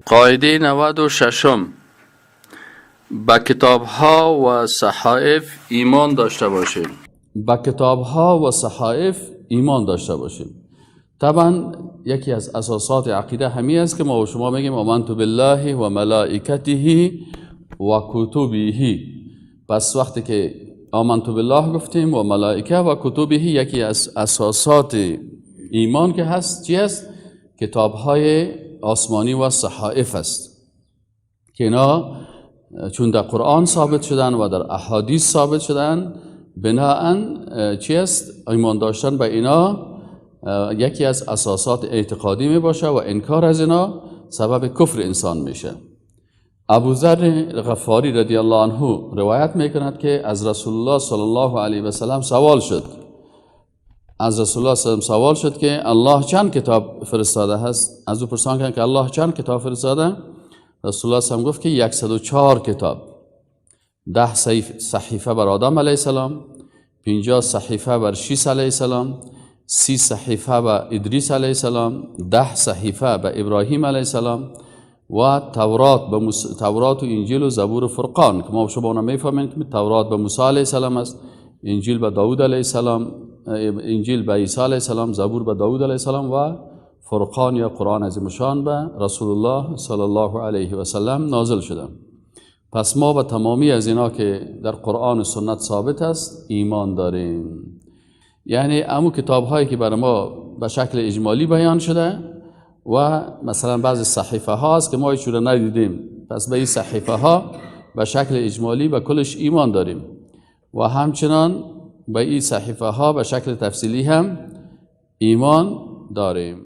قاعده 96: به کتاب ها و صحائف ایمان داشته باشیم. به کتاب ها و صحائف ایمان داشته باشیم. طبعا یکی از اساسات عقیده همی است که ما و شما میگیم آمنت بالله و ملائکته و کتبه. پس وقتی که آمنت بالله گفتیم و ملائکه و کتبه، یکی از اساسات ایمان که هست چی است؟ کتاب های آسمانی و صحائف است که اینا چون در قرآن ثابت شدن و در احادیث ثابت شدن، بناءً چی است؟ ایمان داشتن به اینا یکی از اساسات اعتقادی می باشه و انکار از اینا سبب کفر انسان میشه. ابو ذر غفاری رضی الله عنه روایت میکند که از رسول الله صلی الله علیه و سلم سوال شد، از رسول الله صلی الله علیه و سوال شد که الله چند کتاب فرستاده هست؟ از او پرسان کردن که الله چند کتاب فرستاده؟ رسول الله صلی الله علیه و گفت که 104 کتاب، 10 صحیفه بر آدم علیه السلام، 50 صحیفه بر شیس علیه السلام، 30 صحیفه بر ادریس علیه السلام، 10 صحیفه به ابراهیم علیه السلام و تورات به تورات و انجیل و زبور و فرقان که ما شما اونا میفهمیم که تورات به موسی علیه السلام است، انجیل به داود علیه السلام، انجیل به عیسی علیه السلام، زبور به داود علیه السلام و فرقان یا قرآن عظیم شان به رسول الله صلی الله علیه و سلم نازل شده. پس ما به تمامی از اینا که در قرآن و سنت ثابت است ایمان داریم. یعنی امو کتاب هایی که برای ما به شکل اجمالی بیان شده و مثلا بعضی صحیفه ها هست که ما هیچ ندیدیم، پس به این صحیفه ها به شکل اجمالی به کلش ایمان داریم و همچنان به این صحیفه ها به شکل تفصیلی هم ایمان داریم.